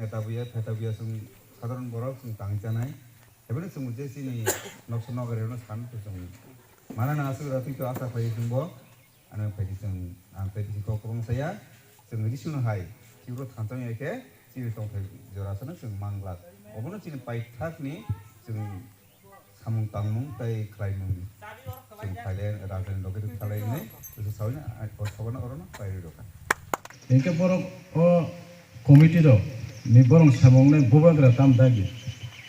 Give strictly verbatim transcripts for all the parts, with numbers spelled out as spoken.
Pheta buya, pheta buya chwng sadharon borok chwng tang chanai. Haibano chwng je chini noksa nokari rokno san to chwng mana nang aswk rw twi to asa phai chwng bo. Ano phai di chwng ang tei bisi kok kwbang saya. Chwng risino hai chibro thansa ya khe chini tongthai jora sano chwng manglak. Obono chini paithakni chwng samung tangmung tei khlaimung chwng khlaile rajani loge twi khlainai, bwsa saui o sabano orono khlai rwi rwkha. Hinkhe borok o committee rok ni borok samung nai bubagra tam dagi.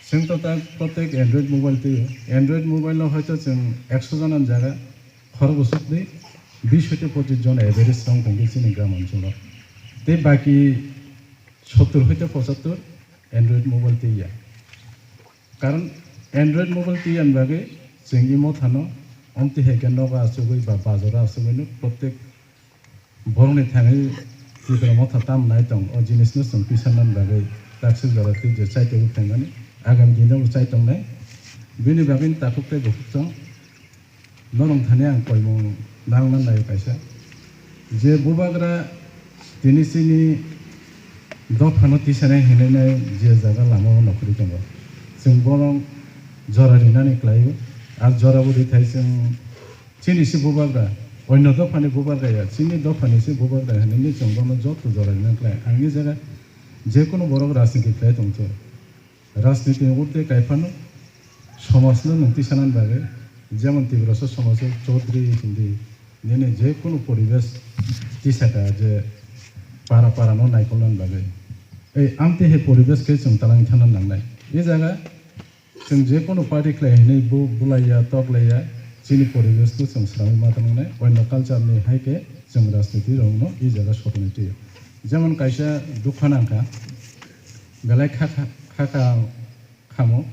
Chwng to ta protek Android mobile twi, Android mobile no hoito chwng ekso jona ni jaga khorok bwswk twi bis hoite pochis jona average wng thangkhe chini gram anchalo. Tei baki sottur hoite pochattur Android mobile twi ya. Karon Android mobile twi yang bagwi chwng imo thano omtwi hai khe nogo achugwi ba bazaro achugwi no protek borokni thangwi Tipra motha tam nai tong o jinisno chwng twi sanani bagwi takswk jora twi je chai tongwi phaimani agami dino bo chai tongnai bini bagwi takhuk tei bukhuk chwng. Norong thani ang koimung nangna naio kaisa. Je bubagra tini chini dophano tisanai hinwi nai je jaga lama o nokhorwi tongo. Chwng bono jora rinani klaio. Ar jora bo rithai chwng chini si bubagra, onno dophani bubagra ya, chini dophani si bubagra hinwi chwng bono joto jora rinani klai. Ang ni jaga jekunu borok rajniti khlai tongkhe. Rajniti ni urde kaiphano somajno nwng tisanani bagwi, jemon Tiprasa somajo Chaudhary hindi nini je kunu poribesh tisaka je para para no naikolnani bagwi. Ei amtwi hai poribesh khe chwng talangwi thangna nangnai. E jaga chwng je kunu party khlai hinwi bu-, bulaiya, toklaiya, chini poribesh no chwng swrangwi ma tongmani, oino culture ni hai khe chwng rajniti rokno e jaga sotonwi twi. Jemon kaisa dukha nangkha, belai kha kha, kha kha khamo.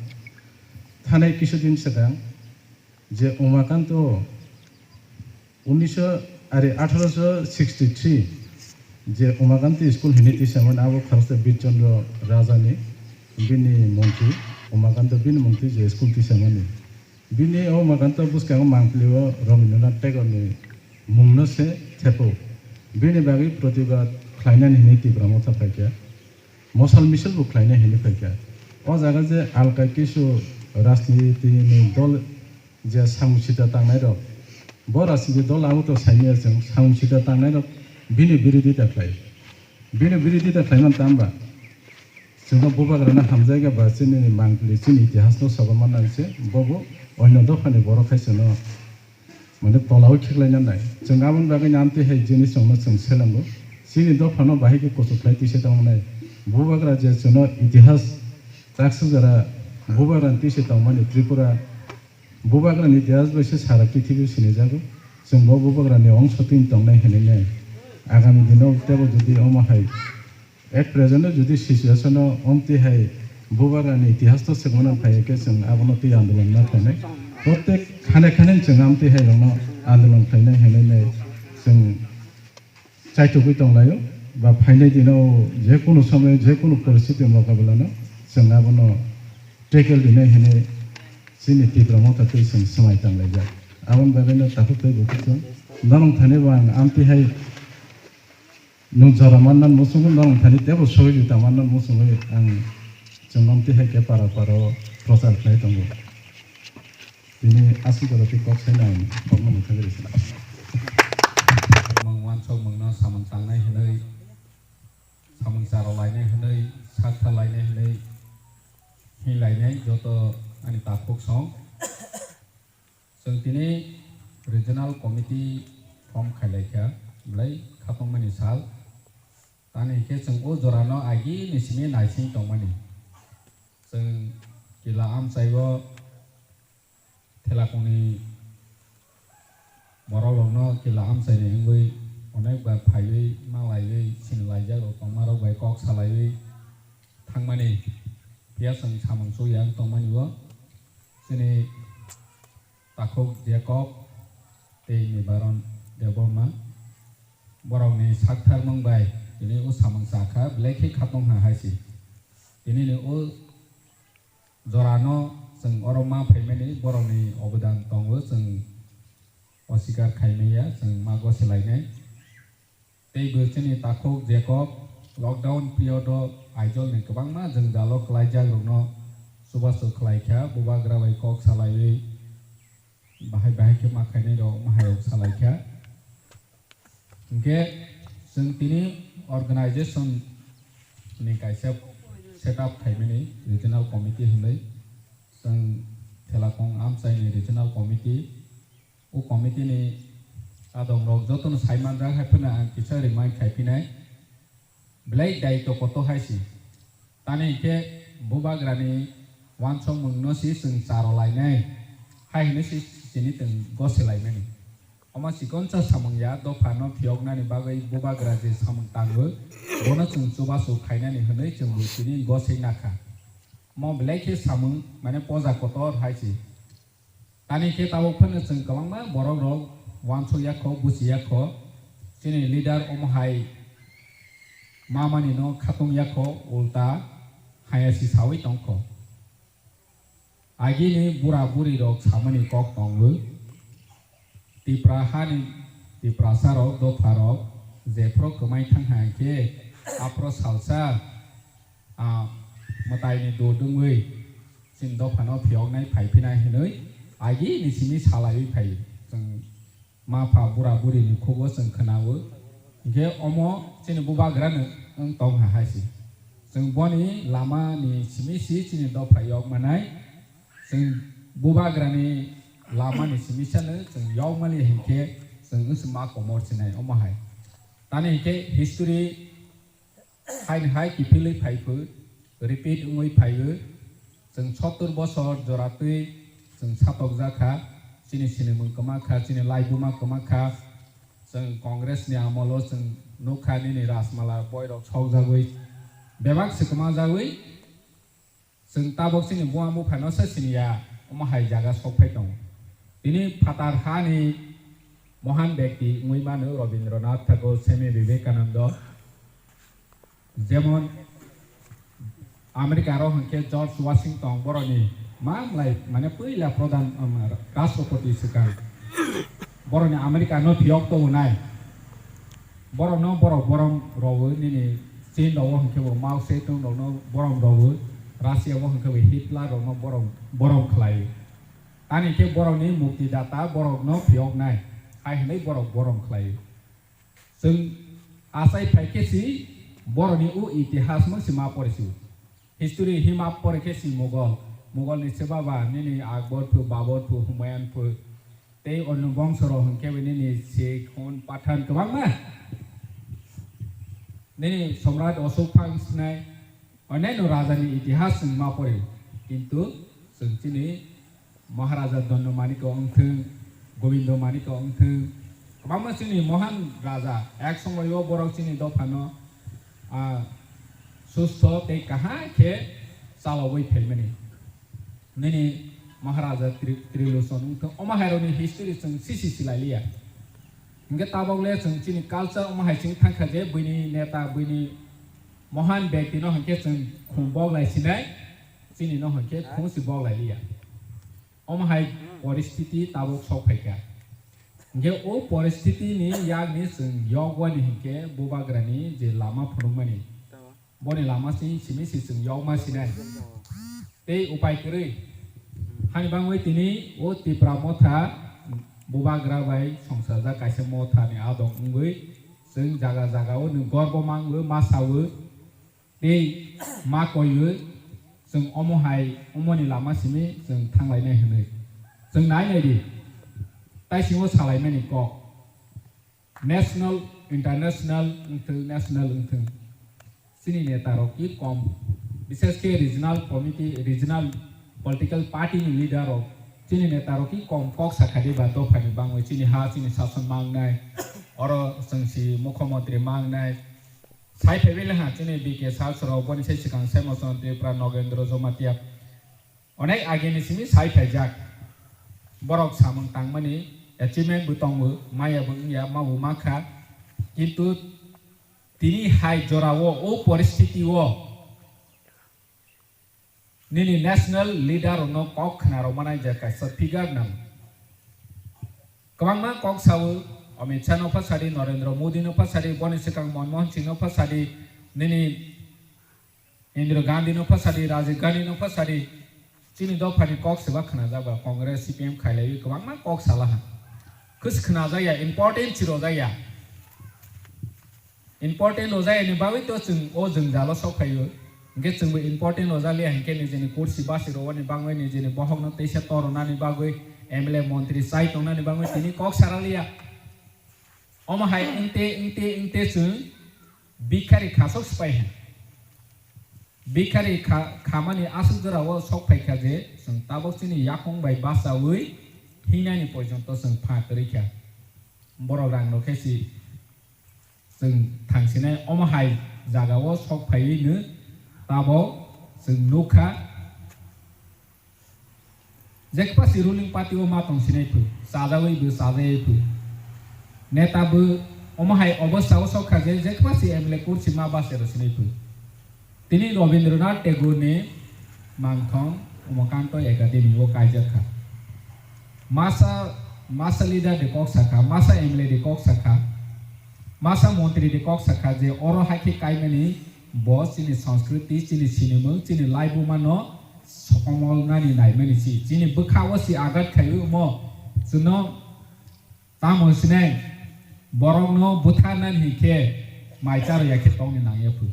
Thanai kisudin swkang je Umakanto unnisho, are, athroso sixty three je Umakanto school hinwi tisamani, abo khoroksa Bir Chandra Raja ni bini montri, Umakanto bini montri je school tisamani. Bini o Umakanto bwskango mangpili o Rabindranath Tagore ni mungno se thepo. Bini bagwi protibad khlainani hinwi Tipra motha phaikha. Mosal misil bo khlainai hinwi phaikha. O jaga je alka kisu rajniti ni dol je samung sita tangnai rok, bo rajniti dol abo to saimaya chwng samung sita tangnai rok bini birodita khlai. Bini birodita khlaiman tamba chwngno bubagrano hamjaiga ba chini mangpili chini itihasno soba manna se bobo onno dophani borok hai chwngno mane tolao khiklaina nai. Chwng aboni bagwi no amtwi hai jinis chwngno chwng selango. Chini dophano bahai khe kuchuk khlai tisa tongmani. Bubagra je chwngno itihas takswk jora bubagrani tisa tongmani Tripura bubagrani itihas bai se sara prithibi sinijago. Chwng bo bubagrani ongso twini tongnai hinwi nai. Agami dino tebo jodi omo hai At present o jodi situation o omtwi hai bubagrani itihas no swngmano phai khe chwng abono twi andolon ma khlainai. Protek khane khane chwng amtwi hai rokno andolon khlainai hinwi nai chwng chaitugwi tonglaio. Ba phainai dino je kunu somoy je kunu poristiti mokabila no chwng abono tackle rinai hinwi chini Tipra motha twi chwng swmai tanglaijak. Aboni bagwi no takhuk tei bukhuk chwng norok thani bo ang amtwi hai Nwng jora manna muchungwi norok thani teibo sohojita manna muchungwi ang chwng omtwi hai khe para para o prochar khlai tongo. Tini aswk jora tei kok saino ang kokno mwthangwi rw sinai. Mung wansok mungno samung tangnai hwnwi, samung charo lainai hwnwi, sakha lainai hwnwi, hin lainai joto ani takhuk song. Chwng tini regional committee form khailaikha, belai khatungmani sal. Tamni hwnkhe chwng o jorano agini simi naising tongmani. Chwng kila amchaio thelakungni borokrokno kila amchaini wngwi onek bar phaiwi, malaiwi, sinilaijakrok tongmarok bai kok salaiwi thangmani. Phiya chwng samung chukya wng tongmani o. Chini takhuk Jacob tei Nibaron Debbarma borokni saktharmung bai tini o samung chakha, belai khe khatungha hai se. Tini ni o jorano chwng oro ma phaimani borokni obodan tongo, chwng osikar khaimaya, chwng ma gosilainai. Tei bo chini takhuk Jacob lockdown period o Aichol ni kwbangma jwngjalo kwlaijak rokno chubachu khlai kha, bubagra bai kok salaiwi bahai bahai khe ma khainai rok ma hai rok salai kha. Hinkhe chwng tini organization ni kaisa set up khaimani regional committee hinwi chwng Thelakong amchaini regional committee. O committee ni adong rok jotono sai manjak hai phano ang kisa remind khai phinai. Belai daitw kotor hai si. Tani hinkhe bubagrani uansukmungno si chwng charo lainai. Hai hwnwi si chini chwng gose laimani. Omo chikonsa samung ya, dophano phiyoknani bagwi bubagra je samung tango, bono chwng chubachu khainani hwnwi chwngbo tini gosei nakha. Omo belai khe samung, mane poja kotor hai si. Tani khe tabuk phano chwng kwbangma borok rok uansuk ya kho, buchi ya kho. Chini leader omo hai mamani no khatung ya kho, ulta haya si sawi tong kho. Agini bura buri rok samani kok tongo. Tipra hani Tiprasa rok dopha rok jephru kwmai thang hai khe aphro salsa, ah, mwtai ni do dungwi chini dophano phiyoknai phai phinai hinwi agi ni simi salaiwi phai. Chwng ma pha bura buri ni khugo chwng khwnao. Hinkhe omo chini bubagra no wng tong ha hai si. Chwng boni lama ni simi si chini dopha yok manai. Chwng bubagra ni lama ni simi sa no chwng yok mani hinkhe chwng wngsi ma komor sinai omo hai. Tani hinkhe history Haini hai kiphilwi phai phu, repeat wngwi phaiwi, chwng sottor bosor joratwi chwng satokjak kha, chini sinimung kwma kha, chini laibuma kwma kha, chwng Congress ni amolo chwng nukha nini Rajmala boirok sokjagwi bebak se kwmajagwi, Chwng tabok chini buma buphano se siniya, omo hai jaga sok phai tongo. Tini phatar hani mohan bekti wngwi mano Rabindranath Tagore, Swami Vivekananda, jemon America ro hwnkhe George Washington, boroni mamlai mane puila pradhan, um, rashtrapati swkang. Boroni America no phiyok tongo nai. Borokno borok borom rogwi nini Chin rogo hwnkhe bo Mao Zedong rokno borom rogwi, Russia bo hwnkhe bo Hitler rokno borom, borom khlai. Tani khe borokni muktidata borokno phiyoknai hai hwnwi borok borom khlai. Chwng achai phai khe si borokni o itihasno si ma pore si. History hima pore khe si Mughal, Mughal ni se baba nini Akbar phu, Babur phu, Humayun phu, tei onno bongso rok hwnkhe bo nini Sikh, Hun, Pathan kwbangma. Nini Samrat Ashok phang sinai, onyaino raja ni itihas chwng ma pore, kintu chwng chini Maharaja Danda Manik wngthwng, Gobindo Manik wngthwng, kwbangma chini mohan raja, ek somoyo borok chini dophano, ah, sustho tei kaham khe chalogwi phaimani. Nini Maharaja Tri-, Trilochon wngthwng, omo hairokni history chwng sisi silai liya. Hinkhe tabok le chwng chini culture omo hai chwng thangkha je buini neta, buini mohan bektino hinkhe chwng khum boglai sinai, chini no hinkhe khum si boglai liya. Omo hai poristiti tabok sok phaikha. Hinkhe o poristiti ni yakni chwng yokbani hinkhe bubagrani je lama phunukmani, boni lama si simi si chwng yokma sinai. Tei upai kwrwi. Hani bangwi tini o Tipra motha bubagra bai songsajak kaisa motha ni adong wngwi chwng jaga jaga o nwng gorbo mangwi ma sawi tei ma koiwi chwng omo hai, omoni lama simi chwng thanglainai hwnwi. Chwng nai nai di, taisingo salaimani kok. National, international wngthwng, national wngthwng. Chini neta rok ki kom, bishesh khe regional committee, regional political party ni leader rok, chini neta rok ki kom kok sakha di ba dopha ni bangwi chini ha, chini sason mangnai, oro chwng si mukhyamantri mangnai. Sai phaibai le ha, chini B K Sachwrok, boni sai swkang Shyamachandra Tripura, Nagendra Jamatia. Onek agini simi sai phaijak. Borok samung tangmani achievement bo tongo, maya bo wngya, ma bo ma kha. Kintu tini hai jora o, o poristiti o, nini national leader rokno kok khna rok manai je kaisa figure nang. Kwbangma kok sao, Amit Shah no phasadi, Narendra Modi no phasadi, boni swkang Manmohan Singh no phasadi, nini Indira Gandhi no phasadi, Rajiv Gandhi no phasadi, chini dophani kok seba khwnajak ba, Congress, C P M khailaiwi kwbangma kok salaha. Khwse khwnajak ya, important si rojak ya. Important rojak ya ni bagwi to chwng o jwngjalo sok phaio. Hwnkhe chwngbo important rojak liya hwnkhe nijini kursi basi rwani bagwi, nijini bohokno teisa toronani bagwi, M L A montri chai tongnani bagwi tini kok sara liya. Omo hai wngte, wngte, wngte chwng bikhari khasok swpai ha. Bikhari kha-, khamani aswk jorao sok phaikha je chwng tabok chini yakung bai bachaui hinani pojonto chwng pha kwrwi kha. Borok rang no khe si chwng thangsinai omo hai jagao sok phaiwi no tabok chwng nukha. Jekpasi ruling party o ma tong sinai phu, chajagwi bo chajayai phu. Neta bo omo hai obostha o sok kha je jekpasi M L A kursi ma base ro sinai phu. Tini Rabindranath Tagore ni mangthong Umakanto Academy o kaijak kha. Masa, masa leader de kok sakha, masa M L A de kok sakha, masa montri de kok sakha je oro hakhe kaimani bo chini sanskriti, chini sinimung, chini laibuma no sokomol nani naimani si. Chini bwkha o si agat khaiwi omo chwngno tamo sinai borokno butharnani hinkhe mai charo ya khe tongni nangya phu.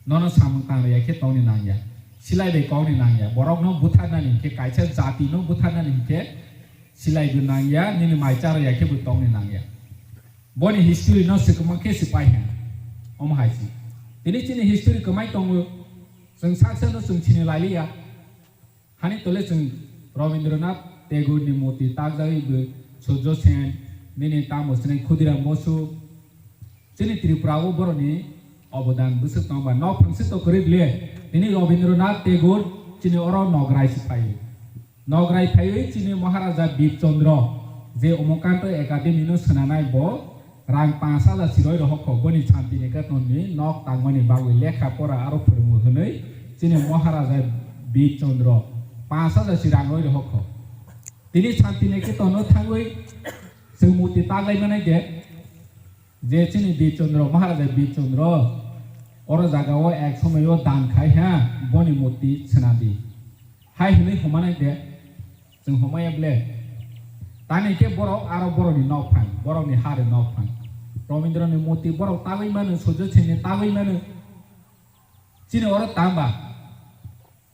Nono samung tang ya khe tongni nangya. Silai bai kokni nangya. Borokno butharnani hinkhe kaisa jati no butharnani hinkhe silai bo nangya, nini mai charo ya khe bo tongni nangya. Boni history no swkang khe swpai ha. Omo hai si. Tini chini history kwmai tongo. Chwng saksa no chwng chini lailiya. Hani tole chwng Rabindranath Tagore ni murti takjagwi bo Surjo Sen, nini tamo sinai Khudiram Bosu, chini Tripura o boroni obodan bwswk tong ba nok phang swk to kwrwi le. Tini Rabindranath Tagore chini oro nograi si phaio. Nograi phaiwi chini Maharaja Bir Chandra je Umakanto Academy no swnanai bo rang panch hajar si roi rohokho boni Shantiniketon ni nok tangmani bagwi lekha pora aro phwrwngo hwnwi chini Maharaja Bir Chandra panch hajar si rang roi rohokho. Tini Shantiniketon no thangwi chwng murti taglai manai de je chini Bir Chandra, Maharaja Bir Chandra oro jaga o ek somoi o dan khai ha boni murti swnadi. Hai hwnwi humanai de, chwng humaya ble. Tani khe borok aro borokni nok phang, borokni hari nok phang. Rabindrani murti borok tagwi mano, Surjo Senni tagwi mano. Chini oro tamba?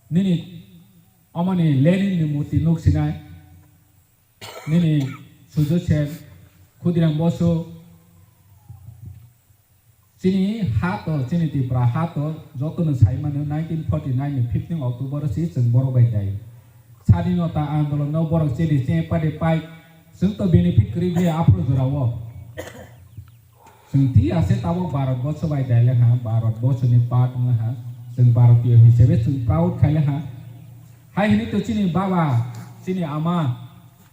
Nini omoni Lenin ni murti nuk sinai. Nini Surjo Sen, Khudiram Bosu, chini ha to, chini Tripura ha to, joto no sai mano nineteen forty nine ni fifteen October si chwng borok bai dai. Sadinota andolon no borok chini che pade pai, chwng to benefit kwrwi bia aphuru jora o. Chwng thik ase tabok Bharat borsho bai dai le ha, Bharat borsho ni part wng ha, chwng Bharatiyo hisabe chwng proud khai le ha. Hai hwnwi to chini baba, chini ama,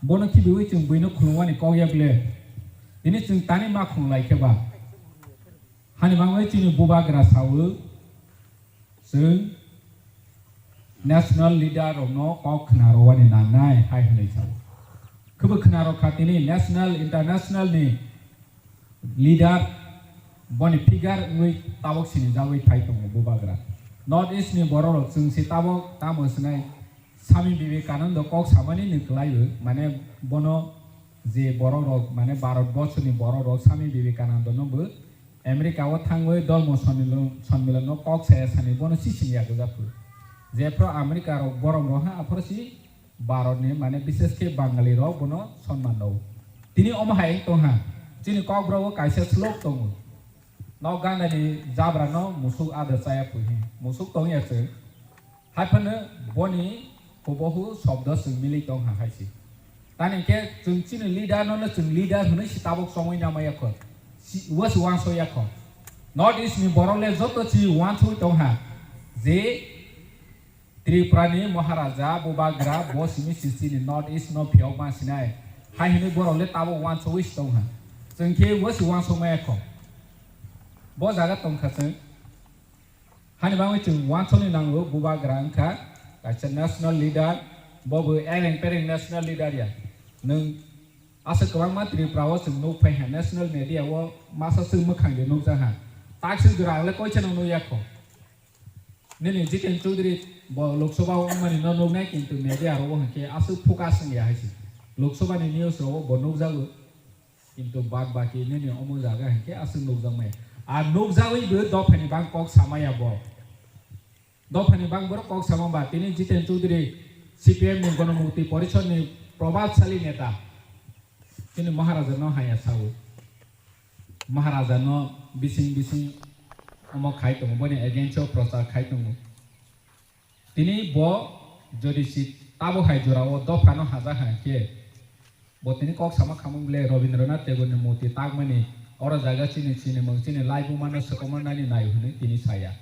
bono khibiwi chwng buino khulumani kok yak le. Tini chwng tani ma khulum lai khe ba. Hani bagwi chini bubagra sawo, chwng national leader rokno kok khna rwani nangnai hai hwnwi sao. Khwbo khna rwkha tini national, international ni leader, boni figure wngwi tabok sinijagwi phai tongo bubagra. North East ni borok rok chwng se tabok tamo swnai Swami Vivekananda kok samani ni kwlaiwi, mane bono je borok rok, mane Bharat borsho ni borok rok Swami Vivekananda no bo America o thangwi Dharma Sonnilo-, Sonnmilan no kok saya sani bono sising ya gujak phu. Jephru America rok borom rok ha aphuru si Bharat ni mane bishesh khe Bangali rok bono sonman rw. Tini omo hai wng tong ha. Chini Kokborok o kaisa slok tongo. Nok ganda ni jabra no musuk adar chaya phu hi. Musuk tong ya se. Hai phano boni hubahu shobdo chwng mili tong ha hai si. Tani khe chwng chini leader no, no chwng leader hwnwi si tabok chongwi nama ya kho. Si, wa si wanso ya kho. North East ni borok le joto si wanso tong ha. Je Tripura ni Maharaja bubagra bo simi sisi ni North East no phiyok ma sinai. Hai hwnwi borok le tabok wanso wi si tong ha. Chwng khe wa si wanso ma ya kho. Bo jaga tong kha chwng. Hani bagwi chwng wansokni nango, bubagra wngkha kaisa national leader, bo bo ereng pereng national leader ya. Nwng aswk kwbangma Tripura o chwng nuk phai ha, national media o masa swk mwkhang de nukjak ha. Takswk jora ang le koisa no nukya kho. Nini Jiten Chaudhary bo Lok Sabha o wngmani no nuknai, kintu media rogo hinkhe aswk focus wngya hai se. Lok Sabha ni news rogo bo nukjago, kintu bad baki nini omo jaga hinkhe aswk nukjakmaya. Ar nukjagwi bo dophani bang kok samaya bo. Dophani bang borok kok sama ba tini Jiten Chaudhary C P M ni Ganamukti Porishad ni probabsali neta. Tini Maharaja no haya sao. Maharaja no bising bising omo khai tongo, boni against o prochar khai tongo. Tini bo jodi si tabo hai jora o dopha no haja hai khe bo tini kok sama khamung le Rabindranath Tagore ni murti takmani oro jaga chini chini mung chini laibuma no swkangma nani nai hwnwi tini saya.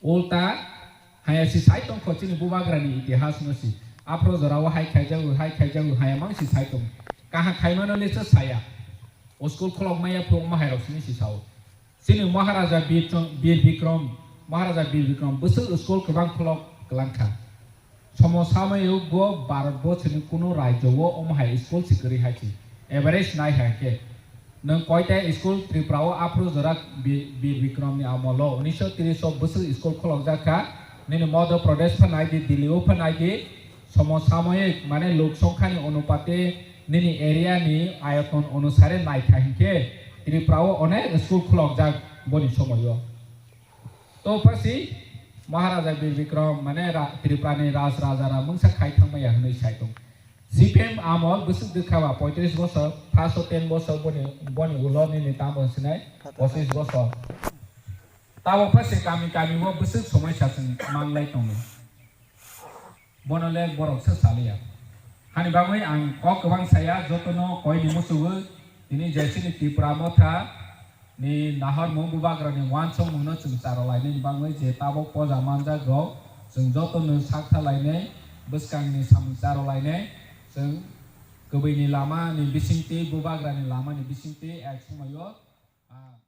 Ulta haya si sai tongkho chini bubagrani itihas no si. Aphro jorao hai khaijago, hai khaijago, haya mang si sai tong. Kaham khaimano le se saya. O school kholok maya phung ma hairok sini si sao. Chini Maharaja Bir Chon-, Bir Bikram, Maharaja Bir Bikram bwswk school kwbang kholok kwlangkha. Somo samayuk bo Bharat borsoni kuno rajyo o omo hai school si kwrwi hai si. Average nai hai khe. Nwng koita school Tripura o aphuru jora Bi-, Bir Bikram ni amol o unisho tris o bwswk school kholokjak kha. Nini Madhya Pradesh pha nai di, Delhi o pha nai di. Somo samoyik mane lok songkha ni onupate nini area ni ayoton onusare nai kha hinkhe Tripura o onek school kholokjak boni somoyo. To phasi Maharaja Bir Bikram mane ra-, Tripura ni Raj Raja ra mungsa khai thangmaya hwnwi sai tong. C P M amol bwswk dwkha ba poitris bosor, first o ten bosor boni, boni ulo nini tamo sinai pochis bosor. Tabok phasi kami kami o bwswk somoi sa chwng manglai tongo. Bono le borok se saliya. Hani bagwi ang kok kwbang saya, jotono koi ni muchugwi tini je chini Tipra Motha ni nahormung bubagrani uansukmung no chwng charolainani bagwi je tabok poja manjak rok chwng jotono sak thalainai, bwskangni samung charolainai, chwng kwbwini lama ni bisingtwi, bubagrani lama ni bisingtwi ek somoio, ah,